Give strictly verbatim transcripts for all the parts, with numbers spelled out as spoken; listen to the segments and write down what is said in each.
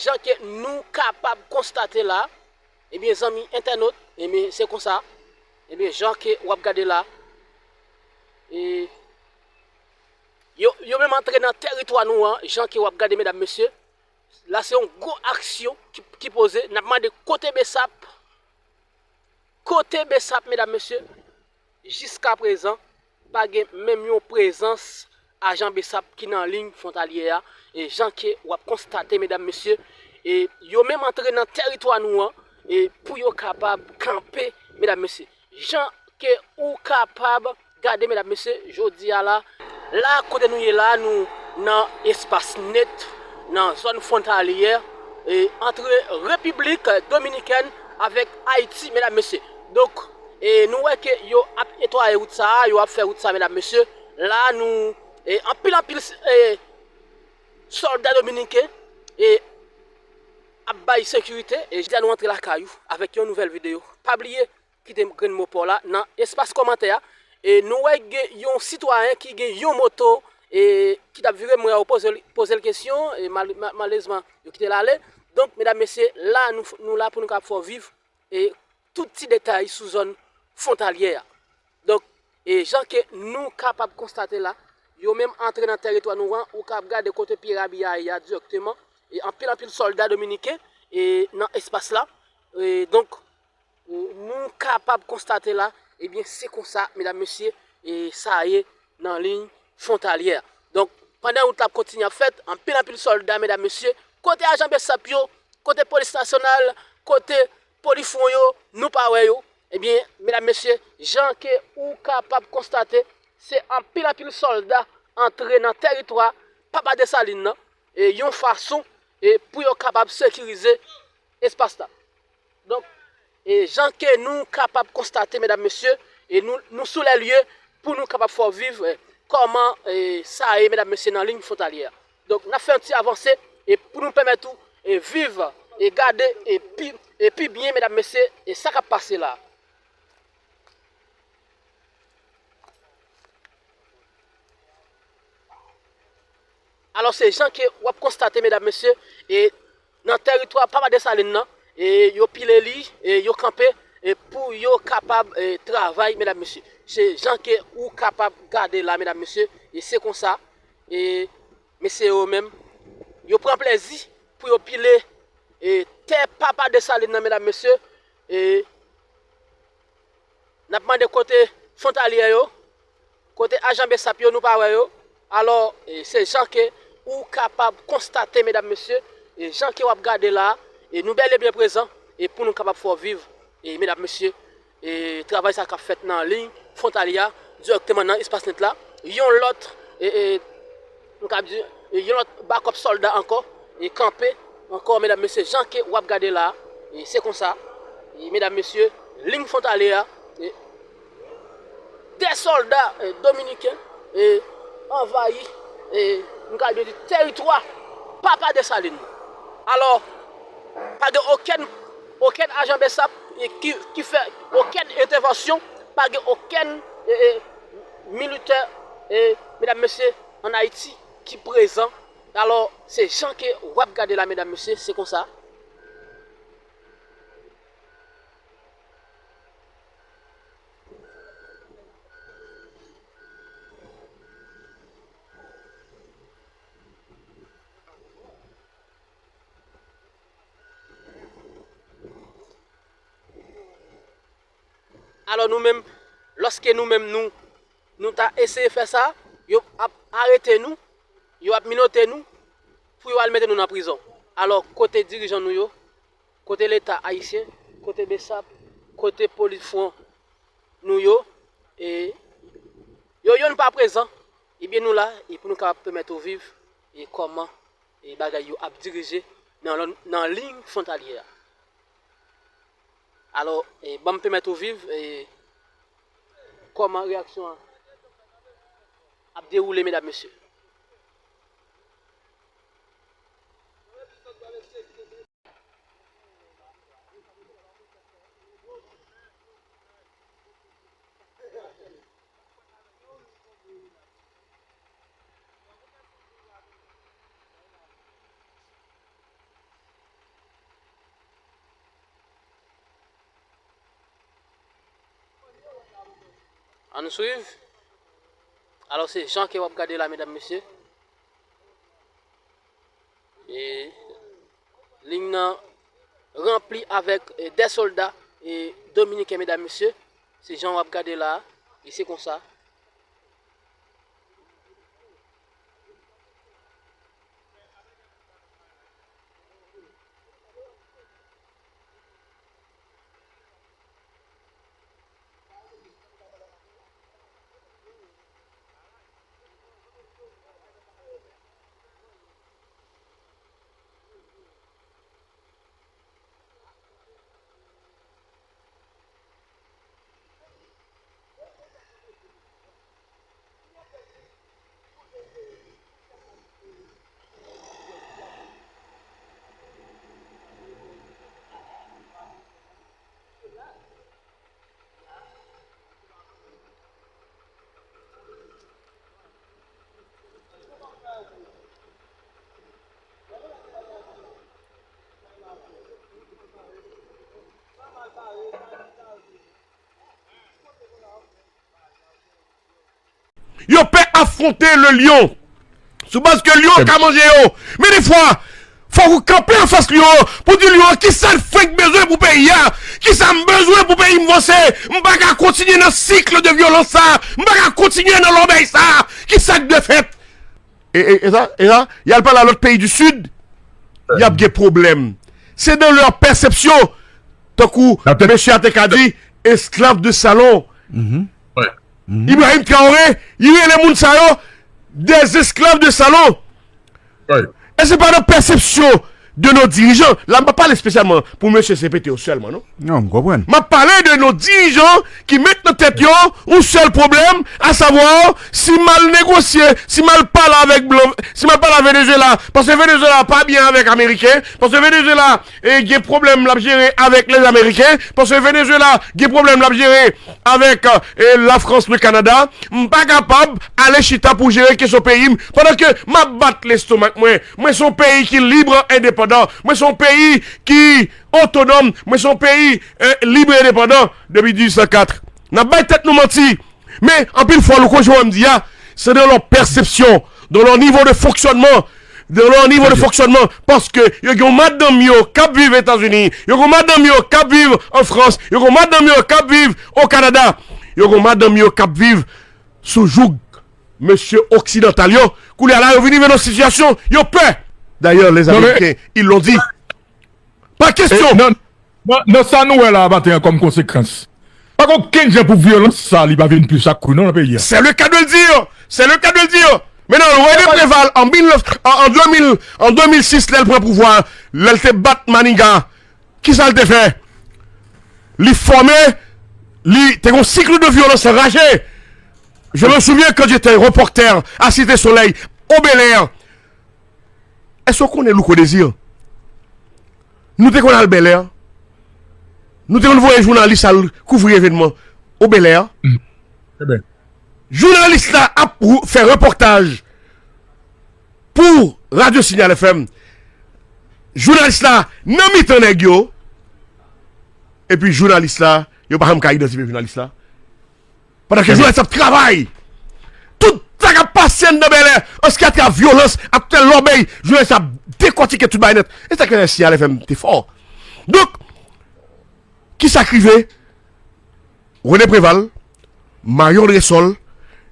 Jan ke nou kapab konstate la, ebyen, zanmi entènot, ebyen, se konsa, ebyen, jan ke w ap gade la, e yo, yo menm antre nan tèritwa nou an, jan ke w ap gade, medam, mesye, la se yon gwo aksyon ki, ki poze. N ap mande kote Besap, kote Besap, medam, mesye, jiska prezan, pa gen menm yon prezans ajan Besap ki nan liy fwontalyè a, e jan ke w ap konstate, medam, mesye, e yo menm antre nan tèritwa nou an, e pou yo kapab kanpe, medam, mesye. Jan ke ou kapab gade, medam, mesye, jodi a la, la kote nou ye la, nou nan espas net, nan zòn fwontalyè, e, antre Repiblik Dominikèn avèk Ayiti, medam, mesye. Donk, e, nou wè ke yo ap netwaye wout sa a, yo ap fè wout sa a, medam, mesye. La, nou, e, anpil, anpil, e, sòlda dominiken, e, ap bay sekirite. E jodi a nou antre lakay ou avèk yon nouvèl videyo. Pa bliye kite grenn mo pa w la nan espas kòmantè a. E nou wè gen yon sitwayen ki gen yon moto, e ki t ap vire, m wè yo poze l, poze l kesyon, e mal-, ma-, malerezman, yo kite l ale. Donk, medam, mesye, la, nou, nou la pou nou kapab fè w viv, e tout ti detay sou zòn fwontalyè a. Donk, e jan ke nou kapab konstate la, yo menm antre nan tèritwa nou an, ou kapab gade kote pye rabiya a ye a dirèkteman, e anpil, anpil sòlda dominiken, e nan espas la. E donk, e, nou kapab konstate la, ebyen, se konsa, medam, mesye, e sa ye nan liy fwontalyè. Donk, pandan wout la ap kontinye ap fèt, anpil, anpil sòlda, medam, mesye, kote ajan Besap yo, kote polis nasyonal, kote polifwon yo, nou pa wè yo. Ebyen, medam, mesye, jan ke ou kapab konstate, se anpil, anpil sòlda antre nan tèritwa Papa Desalin nan, e yon fason, e pou yo kapab sekirize espas la. Donk, e jan ke nou kapab konstate, medam, mesye, e nou, nou sou lè lye pou nou kapab fè w viv, e, kòman, e, sa ye, medam, mesye, nan liy fwontalyè a. Donk, n ap fè yon ti avanse, e pou nou pèmèt ou, e, viv, e gade, e pi, e pi byen, medam, mesye, e sa k ap pase la. Alò, se jan ke w ap konstate, medam, mesye, e nan tèritwa Papa Desalin nan, e yo pile li, e yo kanpe, e pou yo kapab, e, travay, medam, mesye. Se jan ke ou kapab gade la, medam, mesye, e se konsa, e mesye yo menm, yo pran plezi pou yo pile, e tè Papa Desalin nan, medam, mesye, e n ap mande kote fwontalyè yo, kote ajan Besap yo, nou pa wè yo. Alò, e, se jan ke ou kapab konstate, medam, mesye, e, jan ke w ap gade la, e nou bèl e byen prezan, e pou nou kapab fè w viv, e medam, mesye, e travay sa k ap fèt nan liy fwontalyè a, dirèkteman nan espas net la. Yon lòt, e, e, m ka di, e, yon lòt bakòp sòlda ankò, e kanpe ankò, medam, mesye, jan ke w ap gade la, e se konsa, e medam, mesye, liy fwontalyè a, e de sòlda, e, dominiken, e anvayi, e m ka di, tèritwa Papa Desalin. Alò, pa gen okenn, okenn ajan Besap, e, ki, ki fè okenn entèvansyon, pa gen okenn, e, e, militè, e, medam, mesye, ann Ayiti ki prezan. Alò, se jan ke w ap gade la, medam, mesye, se konsa. Alò, nou menm, lòske nou menm, nou, nou ta eseye fè sa, yo ap arete nou, yo ap menote nou, pou yo al mete nou nan prizon. Alò, kote dirijan nou yo, kote Leta ayisyen, kote Besap, kote polifwon nou yo, e yo yonn pa prezan, ebyen, nou la, e pou nou kapab pèmèt ou viv, e kòman, e bagay yo ap dirije nan, nan liy fwontalyè a. Alò, e, ban m pèmèt ou viv, e, kòman reyaksyon an ap dewoule, medam, mesye. Ann swiv. Alò, se jan ke w ap gade la, medam, mesye. E liy nan ranpli avèk, e, de sòlda, e, dominiken, medam, mesye. Se jan w ap gade la, e se konsa. Yo pè afwonte le lyon. Sou baz ke lyon ka manje yo. Men defwa, fòk ou kanpe anfas lyon an pou di lyon an kisa l fenk bezwen pou peyi a. Kisa m bezwen pou peyi m vanse. M pa ka kontinye nan sik de vyolans sa. M pa ka kontinye nan lòbèy sa. Kisa k dwe fèt? E, e, e sa, e sa, y al pale a lòt peyi di Sid, y ap gen pwoblèm. Se dans leur perception, tankou mesye a te ka di, esclaves de salon. Ibrahim Traoré, li rele moun sa yo des esclaves de salon. E se pa nan pèsepsyon de nos dirigeants. La, m pa pale espesyalman pou mesye C P T yo sèlman, non. Non, m konprann. M ap pale de nos dirigeants ki met nan tèt yo yon sèl pwoblèm, asavwa, si m al negosye, si m al pale avèk blan, si m al pale a Venezuela, paske Venezuela pa byen avèk Ameriken, paske Venezuela, e, gen pwoblèm l ap jere avèk lèzameriken, paske Venezuela gen pwoblèm l ap jere avèk, e, Lafrans, le Kanada, m pa kapab ale chita pou jere kesyon peyi m, pandan ke m ap bat lestomak mwen. Mwen se yon peyi ki lib, endepandan. Mwen se yon peyi ki otonòm. Mwen se yon peyi, e, lib e endepandan depi dizuit san kat. N ap bay tèt nou manti. Men, anpil fwa, Louko, jan w di a, se dans leur perception, dans leur niveau de fonctionnement, dans leur niveau de fonctionnement, paske yo gen yon madanm yo k ap viv Etazini, yo gen yon madanm yo k ap viv an Frans, yo gen yon madanm yo k ap viv o Kanada, yo gen yon madanm yo k ap viv sou jouk mesye oksidantal yo. Koulye a la, yo vin rive nan sitiyasyon, yo pè. D'ailleurs, les Américains, ils l'ont dit. Pa kesyon. Nan, nan, nan sa nou wè la maten an kòm konsekans, pa gen okenn jan pou vyolans sa li pa vin plis ak kou non nan peyi a. C'est le cas de le dire. C'est le cas de le dire. Maintenant, René Préval, en mille neuf, en, en deux mille, en deux mille six, lè l pran pouvwa, lè l te bat Maniga, kisa l te fè? Li fòme, li te gen yon cycle de violence enragé. Je me souviens quand j'étais reporter à Cité Soleil, au Bel Air. Èske w konnen Louko Désir? Nou te konn al Bèlè. Nou te konn voye jounalis al kouvri evènman o Bèlè. Jounalis la ap fè repòtaj pou Radyo Signal F M. Jounalis la nan mitan nèg yo. Epi jounalis la, yo pa janm ka idantifye jounalis la. Pandan ke jounalis ap travay, tout sa k ap pase anndan Bèlè, an se ki atravè vyolans, atravè lòbèy, jounalis ap dekòtike tout bagay nèt. E sa k fè Signal F M te fò. Donk, kisa k rive? René Préval, Marion Dressol,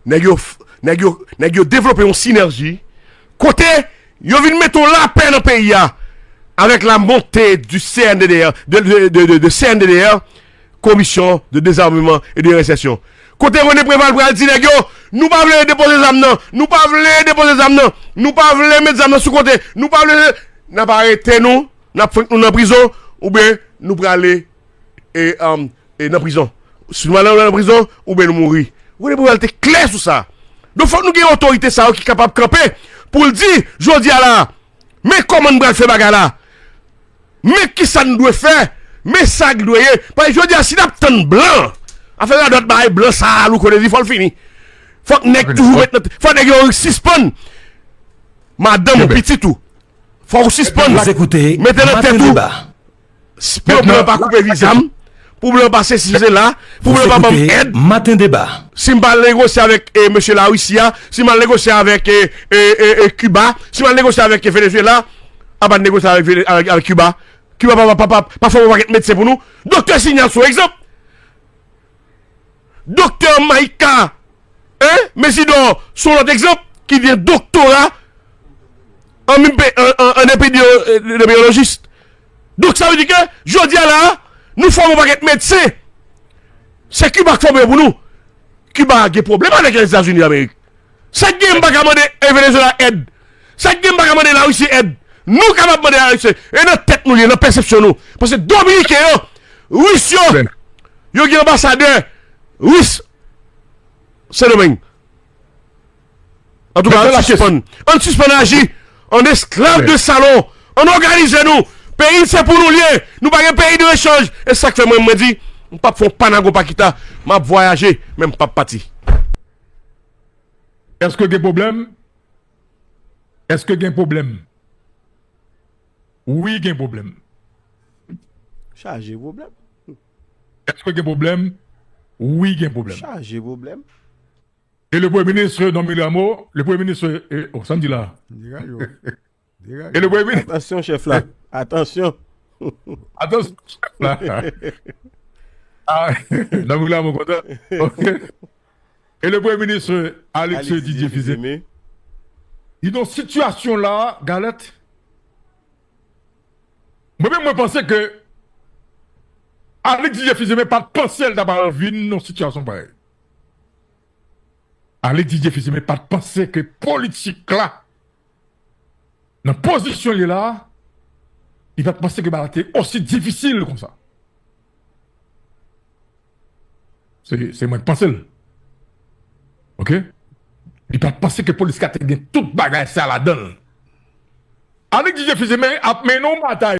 nèg yo, nèg yo, nèg yo devlope yon sinèji kote yo vin mete yon lapè nan peyi a avec la montée du C N D D R, de, de, de, de, de C N D D R, Commission de Désarmement et de Réinsertion. Kote René Préval pral di nèg yo, nou pa vle depoze zam nan, nou pa vle depoze zam nan, nou pa vle met zam nan sou kote, nou pa vle, n ap arete nou, n ap fenk nou nan prizon, oubyen nou prale e, um, e nan prizon. Si nou al nan prizon, oubyen nou mouri. René Préval te klè sou sa. Donk, fòk nou gen otorite sa yo ki kapab kanpe pou l di, jodi a la, men kòman n pral fè bagay la. Men kisa n dwe fè. Men sa k dwe ye. Paske jodi a, si n ap tann blan, afè radòt bagay blan sa a, Louko Désir, fò l fini. Fòk nèg toujou met nan, fòk nèg yo sispann. Madanm ou, pitit ou. Fòk ou sispann mete nan tèt ou. Pou yo pa koupe viza m, Pou blan pase si se la, pou blan pa ban m èd. Maten deba. Si m pa al negosye avèk eh, mesye Larisi a, si m al negosye avèk eh, eh, eh, eh, Kiba, si m al negosye avèk eh, Venezuela, a pa negosye avèk, Vene- avèk, avèk Kiba. Kiba pa, pa, pa, pa, pa fòme yon pakèt medsen pou nou. Doktè Signal se yon egzanp. Doktè Maïka, hein, Mesidor, se yon lòt egzanp, ki gen doktora an, mimpe- an, an, an epidyo- eh, epidemiyolojis. Donk, sa vle di ke, jodi a la, nou fòme yon pakèt medsen. Se Kiba k fòme yo pou nou. Kiba gen pwoblèm avèk Lèzetazini Damerik. Sa k gen m pa ka mande eh, Venezuela èd. Sa k gen m pa ka mande Larisi èd. Nou kapab mande Larisi. E nan tèt nou li ye, nan pèsepsyon nou. Paske Dominiken yo, Ris yo, yo gen anbasadè Ris Sendomeng. Antouka, ann sispann. Ann sispann aji an esklav de salon. Ann òganize nou. Peyi n se pou nou l ye. Nou pa gen peyi de echanj. E sa k fè mwen, mwen di, m p ap fè yon panago pakita. M ap vwayaje, men m p ap pati. Èske gen pwoblèm? Èske gen pwoblèm? Wi, gen pwoblèm. Chaje pwoblèm. Èske gen pwoblèm? Wi, gen pwoblèm. Chaje pwoblèm. E le premye minis Dominique Rameau, le premye minis, eh, oh, sa m di la. Degaje w. Degaje w. E le premye minis. Atansyon, chèf la. Atansyon. Atansyon, chèf la. Ah, Dominique Rameau kontan. Ok. E le premye minis Alex Didier Fils-Aimé. Li nan sitiyasyon la, Galèt. Mwen menm, mwen panse ke Alex Didier Fils-Aimé pa t panse l ta pral vin nan sitiyasyon parèy. Alex Didier Fils-Aimé pa t panse ke politik la, nan pozisyon l ye la, li pa t panse ke bagay la te osi difisil konsa. Se, se mwen k panse l. Ok? Li pa t panse ke politik la te gen tout bagay sa ladan l. Alex Didier Fils-Aimé ap mennen yon batay.